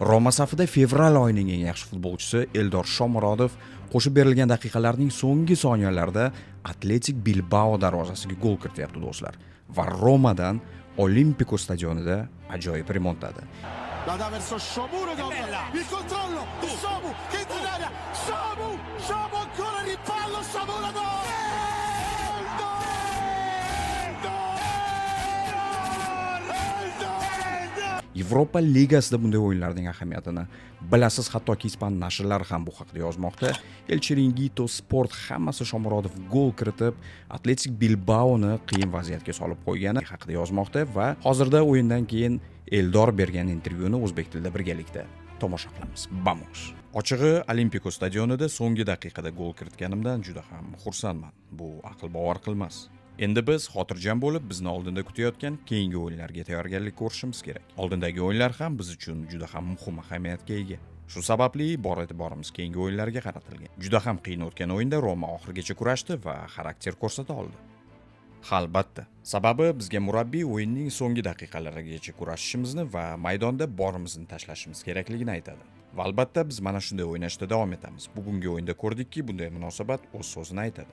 Roma safida fevral oyining eng yaxshi futbolchisi Eldor Shomurodov qo'shib berilgan daqiqalarning so'nggi soniyalarida Atletik Bilbao darvozasiga gol kirityapti, do'stlar. Va Romadan Olimpico stadionida ajoyib remontada. La dà verso Shomurodov, il controllo di Somu che entra in area, Somu, Somu ancora rimpallo, Shomurodov! Eldor! Eldor! Eldor! Yevropa Ligasida bunday o'yinlarning ahamiyatini bilasiz, hattoki ispan nashrlari ham bu haqida yozmoqda. El Chiringuito, Sport hammasi Shomurodov gol kiritib, Atletik Bilbaoni qiyin vaziyatga solib qo'ygani haqida yozmoqda va hozirda o'yindan keyin Eldor bergan intervyuni o'zbek tilida birgalikda tomosha qilamiz. Vamos. Ochig'i, Olimpico stadionida so'nggi daqiqada gol kiritganimdan juda ham xursandman. Bu aql bovar qilmas. Endi biz xotirjam bo'lib, bizni oldinda kutayotgan keyingi o'yinlarga tayyorgarlik ko'rishimiz kerak. Oldindagi o'yinlar ham biz uchun juda ham muhim ahamiyatga ega. Shu sababli bor e'tiborimiz keyingi o'yinlarga qaratilgan. Juda ham qiyin o'tgan o'yinda Roma oxirigacha kurashdi va xarakter ko'rsata oldi. Ha, albatta. Sababi bizga murabbiy o'yinning so'nggi daqiqalarigacha kurashishimizni va maydonda borimizni tashlashimiz kerakligini aytadi. Va albatta biz mana shunday o'ynashda davom etamiz. Bugungi o'yinda ko'rdikki, bunday munosabat o'z so'zini aytadi.